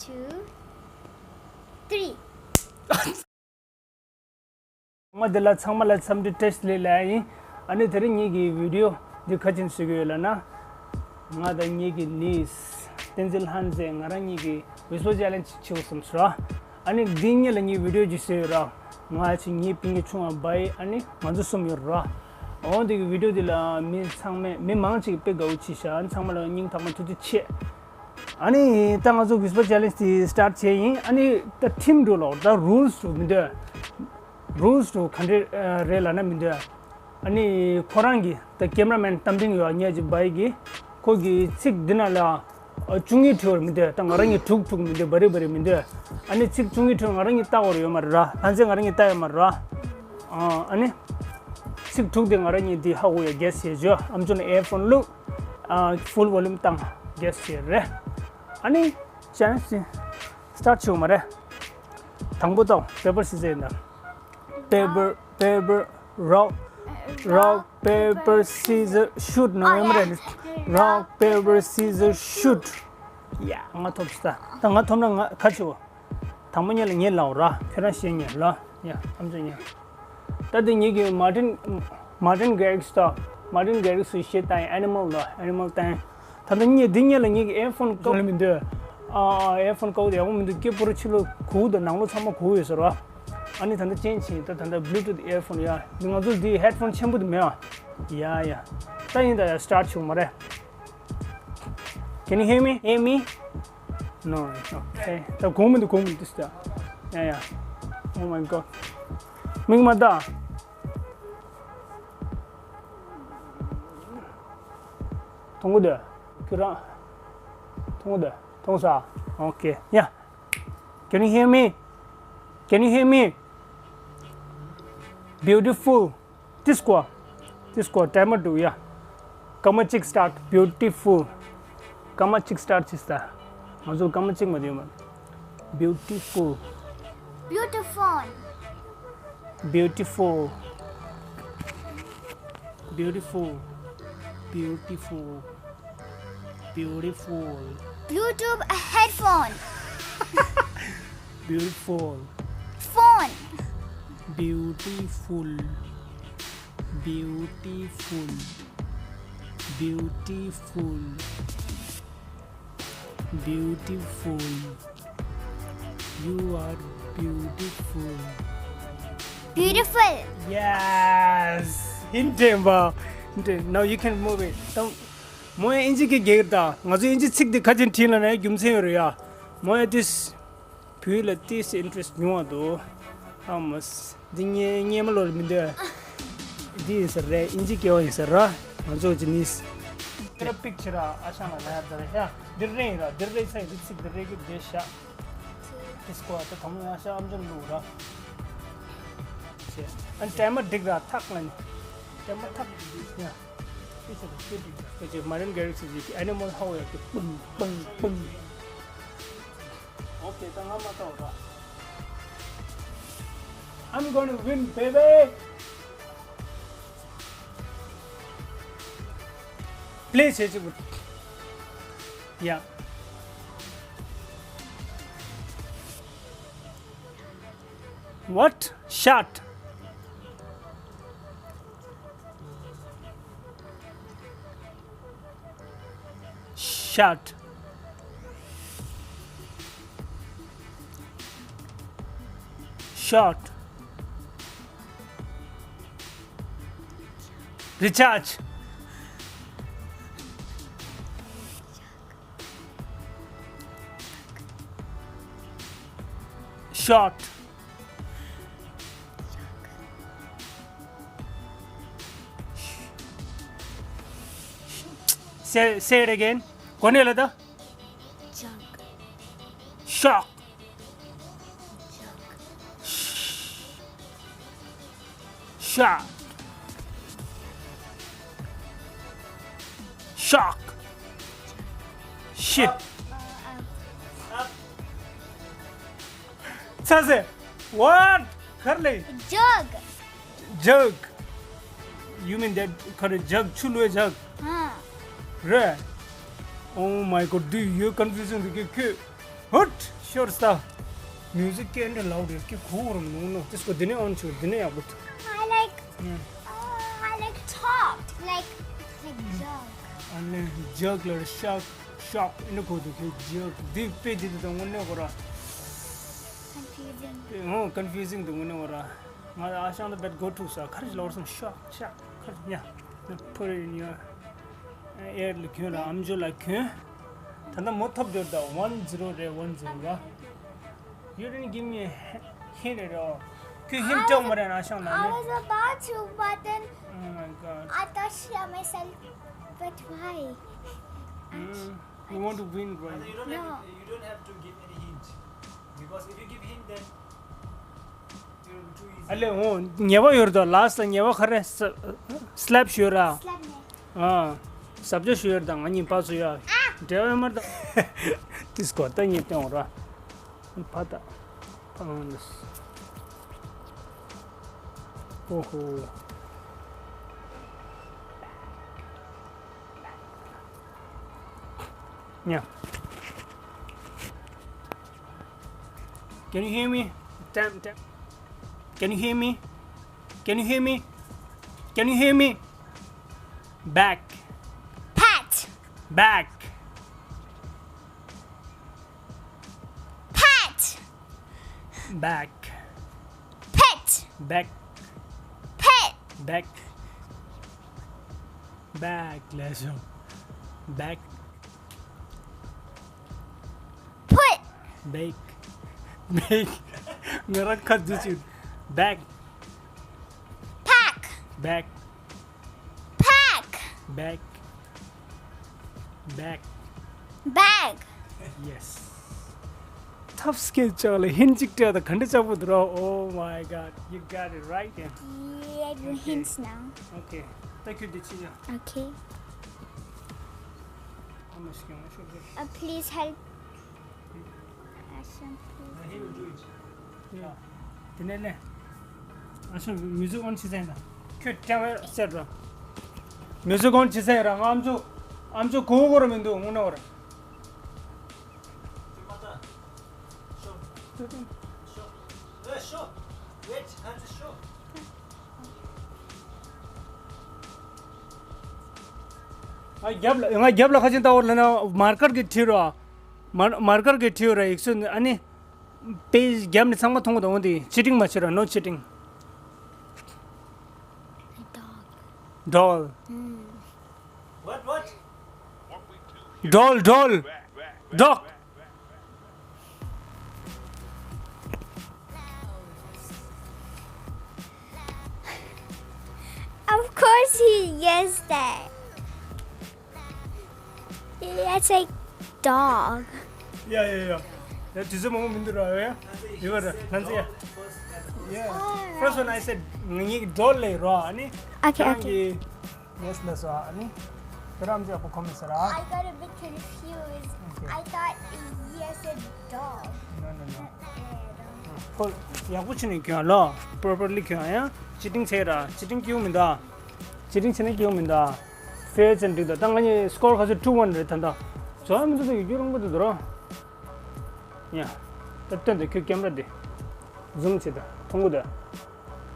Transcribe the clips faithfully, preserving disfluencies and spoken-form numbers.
Two, three. ཚང་མ་འདི་ལ་ཚང་མ་ལ་འཚམས་འདྲི་བཀྲ་ཤིས་བདེ་ལེགས་ཡིན། ཨ་ནི་དེ་རིང་ངེད་ཀྱི་བི་ཌི་ཡོ་འདི་ག་ཅིན་བཟོ་གི་ཡོད་ལབ་ན། ང་དང་ངེད་ཀྱི་ནིས་བསྟན་འཛིན་ལྷ་མཛེས་ང་རང་གཉིས་ཀྱི་ཝི་སི་པར་ཅེ་ལེན་ཇི་བྱེད་དགོས་བསམ་སོང་ར། ཨ་ནི་འདི་གཉིས་ལ་ངས་བི་ཌི་ཡོ་ཅིག་བཟོས་ཡོད་ར། ང་ཅིག་ངའི་སྤུན་ཀྱག་ཆུང་བ་བྷའི་ཨ་ནི་ང་ཚོ་གསུམ་ཡོད་ར། འོ་འདི་གི་བི་ཌི་ཡོ་འདི་ལ་མི་ཚང་མས་མི་མང་ཅིག་དཔེ་དགའ་བོ་བྱས་ཤག་ཨ་ནི་ཚང་མ་ལ་སྙིང་ཐག་པ་ཐུགས་རྗེ་ཆེ། ཨ་ནི་ད་ང་ཚོ་ཝི་སི་པར་ཅེ་ལེན་ཇི་དེ་སི་ཊར་ཊི་བྱས་ཡིན། ཨ་ནི་ད་ཁྲིམས་འགྲོ་ལོ་ད་རུལ་སི་འགྲོ་མི་འདུག་རུལ་སི་འགྲོ་ག་འདྲ་རེད་ལབ་ན་མི་འདུག་ཨ་ནི་ཁོ་རང་གི་ད་ཀེམ་ར་མེན་རྟ་མགྲིན་ཡོད་ངས་ཀྱི་བྷའི་གི་ཁོ་གི་ཚིག་འདི་ན་ལ་བཅུ་གཉིས་འཕྲོ་བར་མི་འདུག་ད་ང་རང་གི་དྲུག་དྲུག་མི་འདུག་བ་རེ་བ་རེ་མི་འདུག་ཨ་ནི་ཚིག་བཅུ་གཉིས་འཕྲོ་ང་རང་གི་ལྟ་བར་ཡོད་མ་རེད་ར། ཨ་ནི་ང་རང་གི་ལྟ་ཡོད་མ་རེད་ར། ཨ་ནི་ཚིག་དྲུག་དེ་ང་རང་གཉིས་འདི་ཧ་གོ་ཡ་གེ་སི་བྱས་བྱོས། I'm gonna earphone look. ཨ། full volume བཏང་། གེ་སི་བྱས་རེད། ཨ་ནི་ཅན་སི་སི་ཊར་ཊི་བྱེད་དགོས་མ་རེད། དང་པོ་ཏོག་པེ་པར་སི་ཛར་ཡིན་ད། པེ་པར་པེ་པར་རོག་རོག་པེ་པར་སི་ཛར་ཤུཊ་ནོ་ཡོད་མ་རེད། རོག་པེ་པར་སི་ཛར་ཤུཊ། ཡ་ང་ཐོབ་ཤི་ད། ད་ང་ཐོབ་ན་ང་ཁ་ཆེ་བོ། དང་པོ་ཉལ་ལ་ཉལ་ལའོ་ར། ཁྱོད་རང་ཤེས་ཉལ་ལ། ཡ་ཨམ་ཅོག་ཉལ། ད་དེ་ངེད་ཀྱི་མར་ཊིན་མར་ཊིན་གེ་རིག་སི་ད། མར་ཊིན་གེ་རིག་སི་ཞེས་ད་ཨེ་ནི་མལ་ལ་ཨེ་ནི་མལ་ད། ད་ལྟ་ངས་འདི་ཉལ་ལ་ངེད་ཀྱི་ཨེར་ཕོན་ཀོ་ལ་མི་འདོད། ཨ་ཨེར་ཕོན་ཀོ་དེ་ཡག་པོ་མི་འདུག་སྐྱེ་པོ་ར་ཕྱི་ལོ་གུག་དང་ནང་ལོ་ཚང་མ་གུག་ཡོད་ཟེར་བ། ཨ་ནི་ད་ལྟ་ཅན་ཆེ་ད་ད་ལྟ་Bluetooth earphone ཡ། འདི་ང་ཚོ་འདི་ཧེཌ་ཕོན་ཆེན་པོ་དེ་མེད་ཨ། ཡ་ཡ། ད་ཡིན་ད་ཡ་སི་ཊར་ཊི་བྱུང་མ་རེད། Can you hear me? Hear me? No, no. Hey, ད་གོང་མི་འདུག་གོང་མི་འདུག་ད། Yeah, yeah. Oh my god. མིག་མ་ལྟ། མཐོང་གི་འདུག་ཁྱོད་རང་། མཐོང་གི་འདུག་མཐོང་ས། Okay. Yeah. Can you hear me? Can you hear me? Beautiful. དེ་སྐོར། དེ་སྐོར་ཊའི་མར་འདུག་ཡ། སྐར་མ་གཅིག་སི་ཊར་ཊི། Beautiful. སྐར་མ་གཅིག་སི་ཊར་ཊི་བྱས་ད། ང་ཚོ་སྐར་མ་གཅིག་མ་དེ་ཡོད་མ། Beautiful. Beautiful. Beautiful. Beautiful. Beautiful. Beautiful. Bluetooth headphone. Beautiful. Phone. Beautiful. Beautiful. Beautiful. Beautiful. You are beautiful. Beautiful. Yes. ཧིན་ཏེན་བ། ཧིན་ཏེན། Now you can move it. ད་མོ་ཡང་ཨིན་ཇི་གི་རྒྱལ་ཁབ་དང་ང་ཚོ་ཨིན་ཇི་ཚིག་འདི་ཁ་ཅན་བྲིས་ལ་ནས་རྒྱུ་མཚན་ཡོད་རེད་ཡ། མོ་ཡང་ཏིས་བོད་ལ་ཏིས་ཨིན་ཊི་རེ་སི་ཊི་ཉུང་བ་འདུག་ཨ་མ་སི། འདི་སྙེ་སྙེ་མ་ལོར་མི་འདོད། འདི་ཡིན་ས་རེད། ཨིན་ཇི་སྐད་བ་ཡིན་ས་ར། ང་ཚོ་ཇི་ནིས། ཁྱེད་ར་པིག་ཆེ་ར་ཨ་ཞང་ལ་ལ་ཡ་ད་ར་ཤ། འདིར་རེད་ཡིན་ར། འདིར་རེད་ཚ་ཡིན་རི་ཚིག་འདིར་རེད་གི་བདེ་ཤ། ཏིས་ཀོ་ཨ་ད་དང་ཡ་ཤ་ཨམ་ཅོན་ལུག་ར། ཨན་ཊའི་མར་འགྲིག་ར་ཐག་ལ་ནི། ཊའི་མར་ཐག་འགྲིག་ཡ། ཏིས་ཀོ་ཨ་ད་ཏིས་ཀོ་ཨ་ད་མ་རན་གེ་རིག་སི་ཇི་ཨེ་ནི་མལ་ཧའུ་ཡ་གི་པུང་པུང་པུང་། Okay, ད་ང་མ་ལྟ་བ་ར། I'm gonna win, baby! Please, yeah. What? Shot. Shot. Shot. Recharge. Shot. Say, say it again. གོ་ནས་ལ་ད། Jug. Shock. Jug. Shot. Shock. Shit. ཚ་ཟེ། What? གར་ལེ། Jug. Jug. You mean that གར་ཇག་ཆུ་ལོའི་ཇག་ཧ། རེད། Oh my god, dude, you're confusing the kid. What? Sure stuff. Music ཀྱི་འདྲ་ལའོ་རེད་ཀྱི་གོ་རུ་མི་འདུག་ནོ། དེ་སྐོར་འདི་ནས་on ཆུ་འདི་ནས་ཡག་པོ་འདུག I like, mm, uh, I like talk, like, like joke. ཨ་ནི་joke ལ་shock, shock འདི་གོ་འདུག་གི་joke འདི་དཔེ་འདི་འདི་དང་དངོས་གནས་གོ་ར། Confusing. ཨོ་confusing འདི་དངོས་གནས་གོ་ར། ང་ཨ་ཞང་ད་bet go to ས་ཁར་ལོར་སོང་shock, shock ཁར་ཡ། Put it in your ear ལ་གྱོན་ར་ཨམ་ཅོག་ལ་གྱོན། ད་ལྟ་མོ་ཐོབ་འདོད་ད་one zero རེད་one zero ར། You didn't give me a hint at all. ཁྱོད་hint སྤྲད་མ་རེད་ན་ཤང་ན་ནི། I was about to, but then Oh my god. I thought she had myself. But why? Mm, you want to win, right? You don't have, no, to, you don't have to give any hint. Because if you give hint, then it will be too easy. ཨ་ལེ་འོ་ཉེ་བ་ཡོད་དོ་ལ་ས་ཉེ་བ་ཁ་རེ་slap ཞུ་ར། Slap ནས། ཨ། ཟབ་ཆ་ཞུ་ཡོད་དང་ང་གཉིས་པ་ཚོ་ཡ། འབྲེལ་བའི་མར་དང་། ཏིས་གོ་ད་ཉེ་སྟོན་ར། ཕ་ད། ཕ་ལོང་འདི། ཨོ་ཧོ། ཉ། Can you hear me? Damn, damn. Can you hear me? Can you hear me? Can you hear me? Back. Pat. Back. Pat. Back. Pet. Back. Pet. Back. Back ལས་བྱུང་། Back. Put. Back. Back. ང་རང་ཁ་བསྡུ་ཅིག Back. Pack. Back. Pack. Back. Back. Bag. Yes. Tough skill ཅག་ལ་ཧིན་ཅིག་སྤྲད་ད་ག་འདྲ་ཅག་པོ་འདུག་རོ། Oh my god, you got it right. Yeah, I do hints now. Okay. Thank you, Dichiya. Okay. How much can I show you? Uh, please help. Action, please. དེ་ནས་ལེ། ཨ་ཤོ་music on བྱེད་ས་ཡིན་ད། ཁྱོད་ཀྲང་བའི་སེར་རོ། Music on བྱེད་ས་ཡིན་ར་ང་ཨམ་ཅོག་ཨམ་ཅོག་གོ་གོ་ར་མི་འདུག་ངུ་ན་བར། ང་རྒྱབ་ལ་ང་རྒྱབ་ལ་ཁ་ཆེན་ལྟ་བར་ལ་ན་མར་ཀར་གྱི་བྲིས་རོ། མར་མར་ཀར་གྱི་བྲིས་རོ་ཡིག་ཚོད་ཨ་ནི། པེ་རྒྱབ་ནས་ཚང་མ་མཐོང་གི་འདུག་འོ་འདི་cheating མ་བྱེད་ར། No cheating. Dog. Doll. What, what? Doll, doll. Dog. Of course he guessed that. That's a dog. Yeah, yeah, yeah. ཡ་དུས་ཚོད་མང་པོ་མི་འདུག་ར། ཡ་ཡོད་ར་ལྷན་ཚེ་ཡ། Yeah. First one I said ངེད་ཀྱི་doll ལས་ར་ཨ་ནི། Okay, okay. Yes, that's all. ཨ་ནི་དེ་རམ་ཅག་པོ་ཁོམ་སེ་ར། I got a bit confused. Okay. I thought he said dog. No, no, no. ཁོ་ཡག་པོ་བྱས་ནས་གྱོན་ལོ། Properly གྱོན་ཡ། Cheating བྱས་ར། Cheating སྐྱིད་པོ་མི་འདུག Cheating བྱས་ན་སྐྱིད་པོ་མི་འདུག Fair ཅན་འགྲིག་འདུག་ད་ང་གཉིས་score ག་ཚོད་two one རེད་ད་ལྟ། བྱ་བ་མི་འདུག་ད་ཡོད་རྒྱུ་རང་པོ་འདུག་ར། ཡ། ད་སྟོན་ད་ཁྱོད་camera དེ། Zoom བྱེད་ད། མཐོང་གི་འདུག་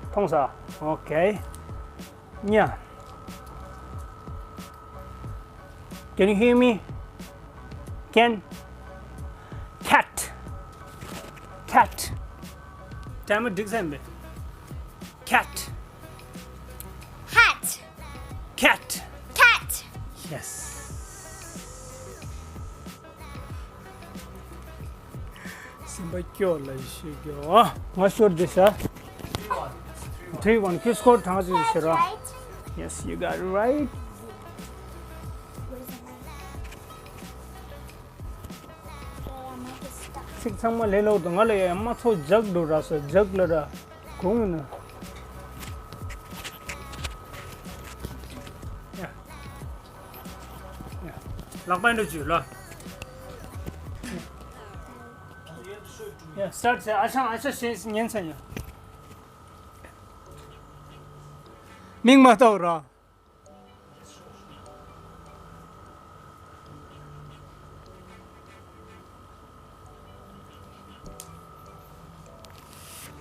མཐོང་ས། Okay. ཉ། Can you hear me? Can. Cat. Cat. ད་མ་འགྲིག་ས་ཡིན་པས། Cat. Hat. Cat. Cat. Yes. སེམས་པ་སྐྱོ་ལ་ཤེས་སྐྱོ། ང་ཤོར་དེ་ཤ། Three one. ཁྱོད་score གྲངས་ཅིག་ཤེས་ར། Yes, you got it right. ཚིག་ཚང་མ་ལས་ལོག་ཏུ་ང་ལ་ཡ་མ་ཚོ་ཇག་འགྲོ་ར་སོ་ཇག་ལ་ར། གོང་ན། ཡ། ཡ། ལག་པ་འདྲ་བཅུག་ལ། ཡ། Start བྱས། ཨ་ཞང་ཨ་ཞང་ཞེས་ཉན་ཚན་ཡ། མིང་མ་བཏགས་ར།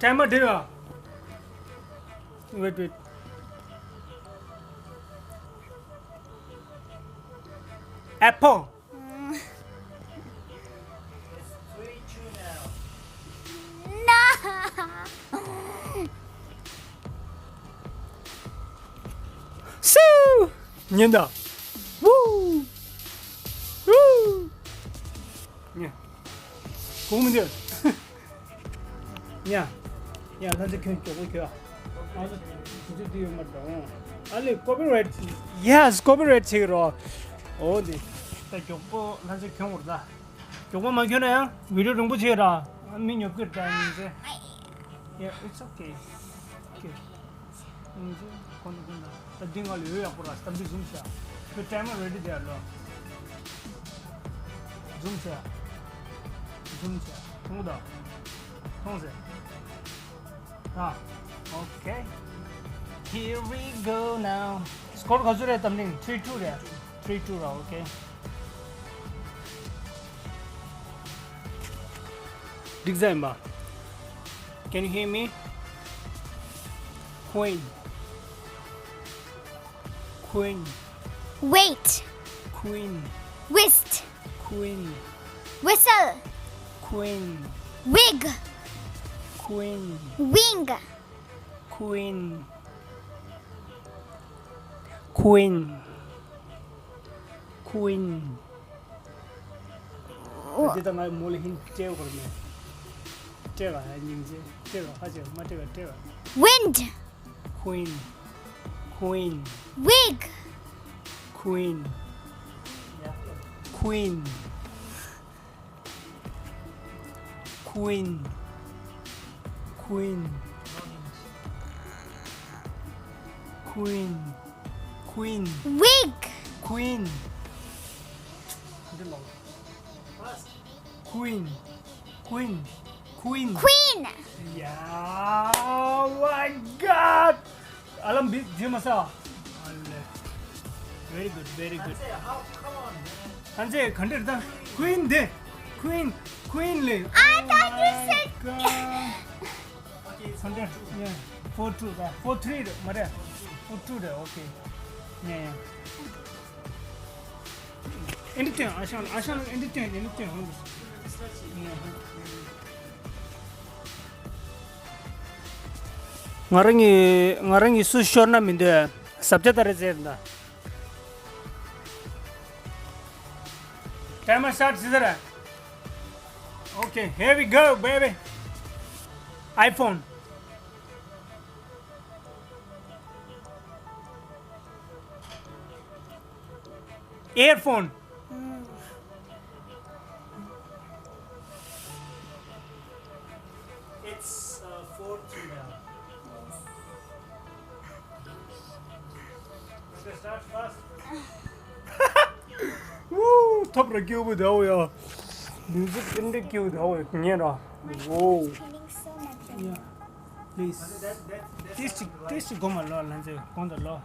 Timer འགྲིག་ཨ། Wait, wait. Apple. Nah. སུ། ཉན་ད། Woo. Woo. ཉན། གོང་མི་འདི། ཉ། ཉ་ལྷ་འདྲེ་ཁྱོད་མགྱོགས་པོ་ཁྱོད། ཨ་ནི་དུས་ཚོད་འདི་ཡོད་མ་རེད་ད། ཨ་ལེ་copyright། Yes, copyright བྱེད་ཀྱི་རོ། འོ་འདི། ད་མགྱོགས་པོ་ལྷ་འདྲེ་ཁྱོད་ངོ་རེད་ད། མགྱོགས་པོ་མ་ཁྱོད་ན་ཡང་video རིང་པོ་བྱེད་ར། མི་ཉོབ་ཀྱི་རེད་ད་ཡིན་ཟེར། Yeah, it's okay. Okay. ཡིན་ཟེར། ཁོ་ན་ཁོ་ན། ད་འདི་ང་ལ་ཡོད་ཡག་པོ་ར། ད་འདི་zoom བྱ། ཁྱོད་timer ready there ལོ། Zoom བྱ། Zoom བྱ། མཐོང་གི་ད། མཐོང་ཟེར། ཨ། Okay. Here we go now. Score ག་ཚོད་རེད་དམ་ལིང་། Three two རེད། Three two ར། Okay. འགྲིག་ས་ཡིན་པ། Can you hear me? Queen. Queen. Wait. Queen. Whist. Queen. Whistle. Queen. Wig. Queen. Wing. Queen. Queen. Queen. འདི་ད་ང་མོ་ལ་ཧིན་སྤྲད་དགོས་མེད། སྤྲད་པ་ཡ་སྙིང་རྗེ། སྤྲད་པ་ཧ་ཅང་མ་སྤྲད་པ་སྤྲད་པ། Wind. Queen. Queen. Wig. Queen. Queen. Queen. Queen. Queen. Queen. Wig. Queen. Queen. Queen. Queen. Queen. Yeah. Oh my God. ཨ་ལམ་བི་ཇི་མ་ས། Very good, very good. ཧན་ཙེ་ག་འདྲ་ད། Queen དེ། Queen, Queen ལེ། I thought you said ག་འདྲ། Yeah. Four two ར། Four three ར་མ་རེད། Four two ར། Okay. Yeah, yeah. Entertain. ཨ་ཞང་ཨ་ཞང་entertain, entertain. ང་རང་གི་ང་རང་གི་སུ་ཤོར་ན་མི་འདོད། ཟབ་ཆ་ལྟར་ཟེར་ད། Timer start ཟེར། Okay, here we go, baby. iPhone. Earphone. It's uh, four two now. Okay, start fast. Woo! Top ར་སྐྱོ་བོ་ད་འོ་ཡ། Music in the cute ད་འོ་ཉན་ར། Wow. Yeah. Please. Taste, taste གོ་མ་ལོ་ལན་ཚེ་གོང་དུ་ལོ།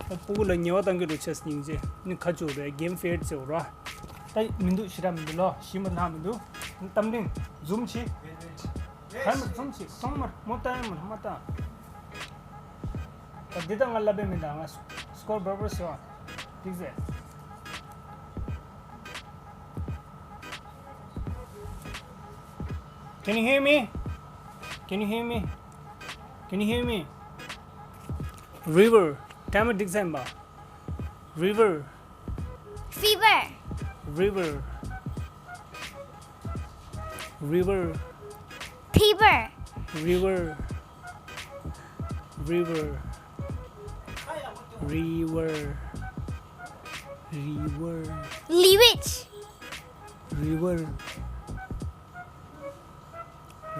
ད་སྤུ་གུ་ལ་ཉེ་བ་བཏང་གི་འགྲོ་ཆེས་སྙིང་རྗེ། ནི་ཁ་ཆུ་རེད། Game fair ཟེར་ར། ད་མི་འདུག་ཞི་ར་མི་འདུག་ལོ། ཞི་མ་ལྷག་མི་འདུག་གཏམ་གླེང་zoom བྱེད། གར་མ་zoom བྱེད། གཏོང་མར་མོ་ཏང་མར་མོ་ཏང་། ད་འདི་ད་ང་ལབ་པའི་མི་འདུག་ང་score བར་བར་ཟེར་བ། འགྲིག་ཟེར། Can you hear me? Can you hear me? Can you hear me? River. Timer འགྲིག་ས་ཡིན་པ། River. Fever. River. River. Fever. River. River. River. River. Lewis. River.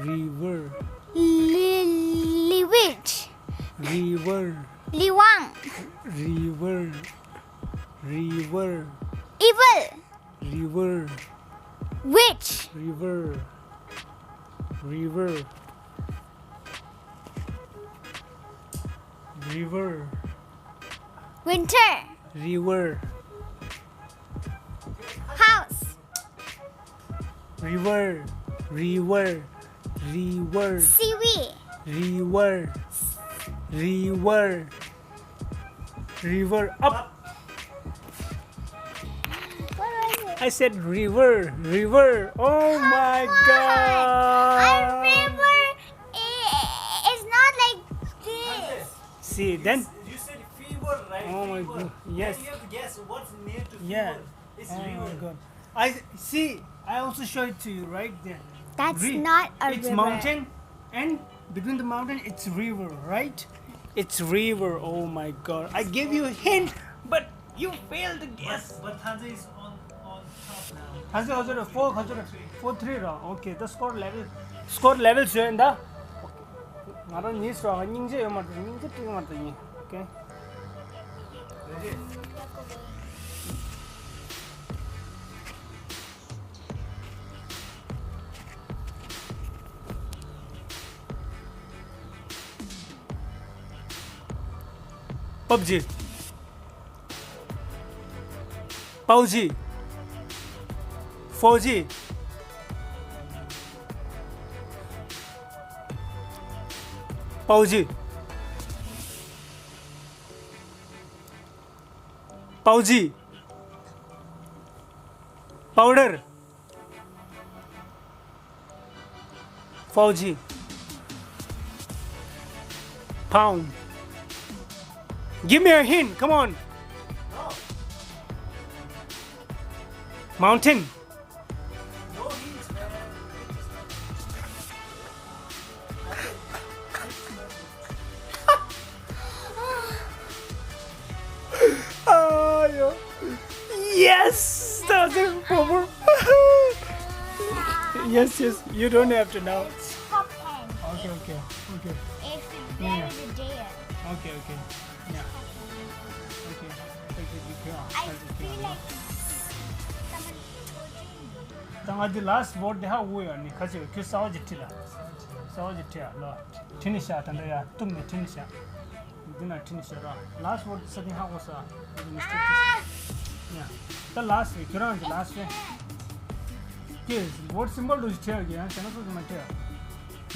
River. Lewis. River. Liwang. River. River. Evil. River. Witch. River. River. River. Winter. River. House. River. River. River. Seaweed. River. River. River. Up. What was it? I said river, river. Oh my God. A river is not like this. See, then. You said fever, right? Oh my God. Yes. Then you have to guess what's near to fever. Yeah. It's river. Oh my God. I see. I also show it to you right there. That's not a river. It's mountain, and between the mountain, it's river, right? It's river. Oh my God. I gave you a hint, but you failed the guess. But, but Thansa is on, on top now. Thansa also four, four three ར། Okay, the score level. Score level བཟོས་ཡིན་ད། ང་རང་གཉིས་སུ་ར་སྙིང་རྗེ་ཡོད་མ་རེད། སྙིང་རྗེ་སྤྲད་མ་རེད་ཡིན། Okay. PUBG. PUBG. Four G. PUBG. PUBG. Powder. Four G. Pound. Give me a hint, come on. Mountain. Ah, yeah. Yes! That's it, proper. Yes, yes, you don't have to now. It's top ten. Okay, okay, okay. If there is a dare. Okay, okay. Yeah. Okay. I feel like someone is torturing me. ད་ང་འདི་last word དེ་ཧ་གོ་ཡོད་ནི་ཁ་ཅིག་ཁྱོད་གསར་བ་ཅིག་ཁྲིད་ལ། གསར་བ་ཅིག་ཁྲིད་ཨ་ལོ། ཁྲིད་ནི་ཤ་ད་འདྲ་ཡ་གཏུམ་ནི་ཁྲིད་ནི་ཤ། འདི་ན་ཁྲིད་ནི་ཤ་ར། Last word ས་དེ་ཧ་གོ་ས། འདི་mistake ཡ། ད་last རེད་ཁྱོད་རང་གི་last རེད། ཀྱེ་word symbol དུ་ཁྲིད་ཡ་གི་ཡང་ཞེ་ན་སོ་སོ་མ་ཁྲིད་ཡ།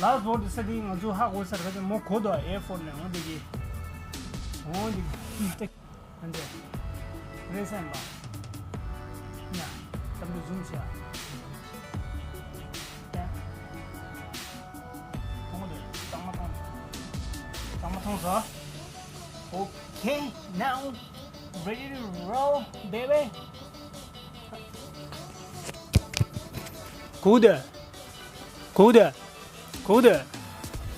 Last word ས་དེ་ང་ཚོ་ཧ་གོ་ས་ར་ཁ་ཅིག་མོ་གོ་དོ་ཨེ་ཕོར་ནས་འོང་འདི་གི། འོང་འདི་གི། ཨ་འདྲས། རེས་གཟའ་མ། ཡ། གཏམ་དུ་zoom བྱས། ཡ། མཐོང་གི་འདུག་གཙང་མ་མཐོང་། གཙང་མ་མཐོང་སོང་། Okay, now ready to roll, baby. གུག་དེ། གུག་དེ། གུག་དེ།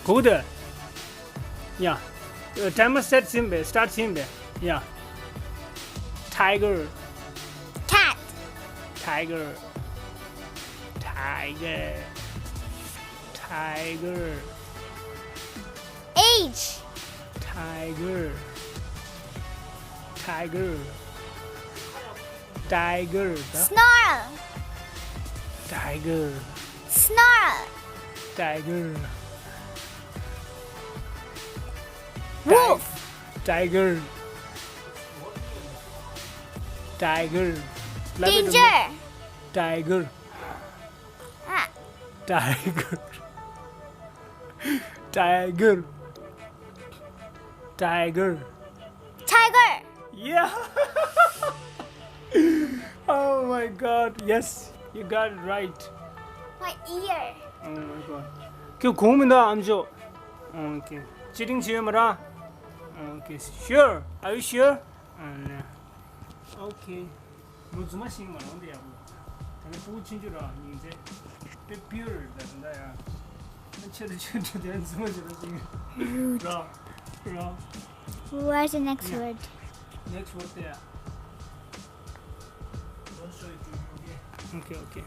གུག་དེ། ཡ། ཨ། timer set ཟིན་པས། start ཟིན་པས། ཡ། Tiger. Cat. Tiger. Tiger. Tiger. Age. Tiger. Tiger. Tiger. Snarl. Tiger. Snarl. Tiger. Wolf. Tiger. Tiger. Danger. Tiger. Ah. Tiger. Tiger. Tiger. Tiger. Yeah. Oh my God. Yes, you got it right. My ear. Oh my God. ཁྱོད་གོང་མི་འདུག་ཨམ་ཅོག Okay. Cheating བྱས་ཡོད་མ་རེད། Okay. Sure. Are you sure? Okay. མོ་རྫུན་མ་ཤེས་མ་རུང་དེ་ཡག་པོ། ད་ནི་ཕྲུ་གུ་ཆུང་ཆུང་ར་སྙིང་རྗེ། དཔེ་pure ད་ད་ཡ། ཨ་ཆེ་རུ་ཆུང་ཆུང་དེ་རྫུན་མ་ཆེ་རུ་ཆུང་། Rude. ར། ར། What's the next word? Next word དེ་ཡ། Don't show it to you, okay? Okay, okay.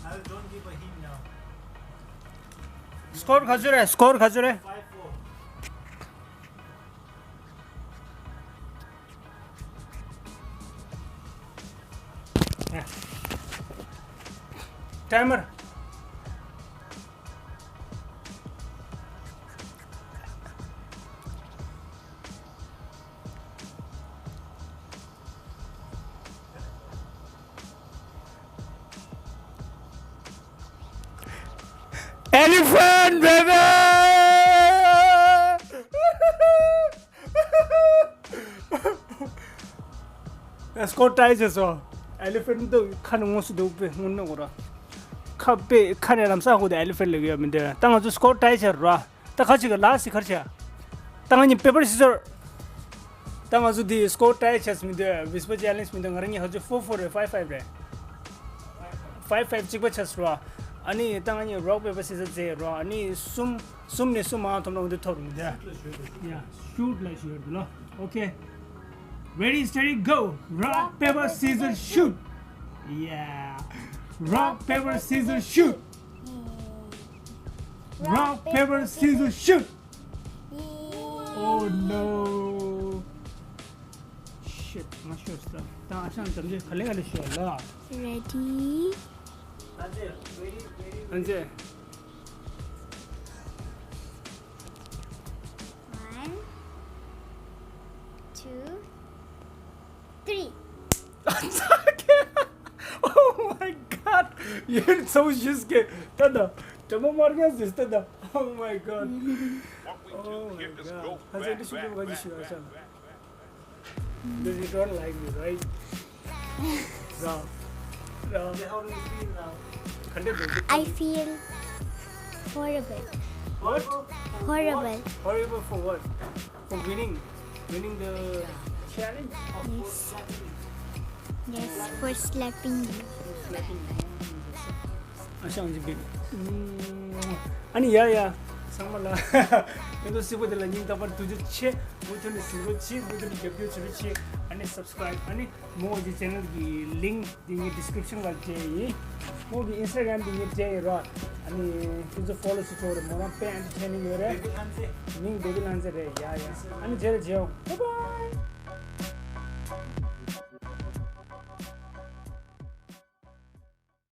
I don't give a hint now. Score ག་ཚོད་རེད། Score ག་ཚོད་རེད། Five four. Timer. Elephant baby! སྐོར་ཊའི་བྱས་སོང་། ཨེ་ལི་ཕེན་ཊི་འདུག་ཁ་ནས་དངོས་སུ་འདུག་དཔེ་དངོས་གནས་གོ་ར། ཁ་དཔེ་ཁ་ནས་ལམ་སང་ཧུ་དེ་ཨེ་ལི་ཕེན་ཊི་ལབ་ཀྱི་ཡོད་མི་འདུག་ད་ང་ཚོ་སྐོར་ཊའི་བྱས་ར། ད་ཁ་ཅིག་གི་ལ་སི་ཁར་བྱས། ད་ང་གཉིས་པེ་པར་སི་ཟར། ད་ང་ཚོ་འདི་སྐོར་ཊའི་བྱས་མི་འདུག་ཝིས་པར་ཅེ་ལེན་ཇི་མི་འདུག་ང་རང་གཉིས་ཧ་ཅུ་ཕོར་ཕོར་རེད། ཕའིབ་ཕའིབ་རེད། ཕའིབ་ཕའིབ་གཅིག་པ་བྱས་ར། ཨ་ནི་ད་ང་གཉིས་རོག་པེ་པར་སི་ཟར་རྩེ་ར། ཨ་ནི་གསུམ་གསུམ་ནས་གསུམ་མང་ཐོབ་ན་འོ་འདི་ཐོབ་རུང་འདི། ཡ། ཤུཊ་ལ་ཤུཊ་ལ། ཨོ་ཁེ། Ready, steady, go! Rock, paper, scissors, shoot! Yeah! Rock, paper, scissors, shoot! Rock, paper, scissors, shoot! Oh no! Shit, not sure stuff. ད་ཨ་ཞང་དམ་རྫས་ག་ལེ་ག་ལེ་ཤོད་ལ། Ready? ཨན་ཅེ། One, two, three. Oh my god! ཡིན་ཚོ་ཞིས་ཀེ་ད་ད་དྲི་མ་མར་ཉག་ཟིས་ད་ད། Oh my god! Oh my god! ཧ་ཅང་འདི་ཤུགས་ཀྱི་བ་ཅི་ཞུ་ཨ་ཅག་ལ། Because you don't like me, right? ར། ར། ག་འདྲ་འདུག I feel horrible. What? Horrible. Horrible for what? For winning? Winning the challenge? Yes. Yes, for slapping you. Slapping. ཨ་ཞང་ཅིག་གི། ཨ་ནི་ཡ་ཡ། ཚང་མ་ལ། ཡོད་དོ་སི་པོ་དེ་ལ་སྙིང་ཐག་པར་ཐུགས་རྗེ་ཆེ། མུ་མཐུད་ནས་གཟིགས་རོགས་གྱིས། མུ་མཐུད་ནས་རྒྱབ་སྐྱོར་བྱེད་རོགས་གྱིས། ཨ་ནི་སབ་སི་ཀ་རའིབ། ཨ་ནི་མོ་གི་ཅེ་ནལ་གི་ལིང་འདི་ངའི་ཌི་སི་ཀི་རིབ་ཤན་ལ་བྲིས་ཡིན། མོ་གི་ཨིན་སི་ཊ་གྷ་རམ་འདི་ངས་བྲིས་ཡིན་ར། ཨ་ནི་ཁྱེད་ཚོ་ཕོ་ལོ་བྱེད་ཆོག་རེད། མོ་རང་དཔེ་ཨེན་ཊར་ཊེ་ནིང་ཡོད་རེད། མིང་བེ་བི་ལྷ་མཛེས་རེད། ཡ་ཡ། ཨ་ནི་རྗེས་ལ་མཇལ་ཡོང་། Bye bye.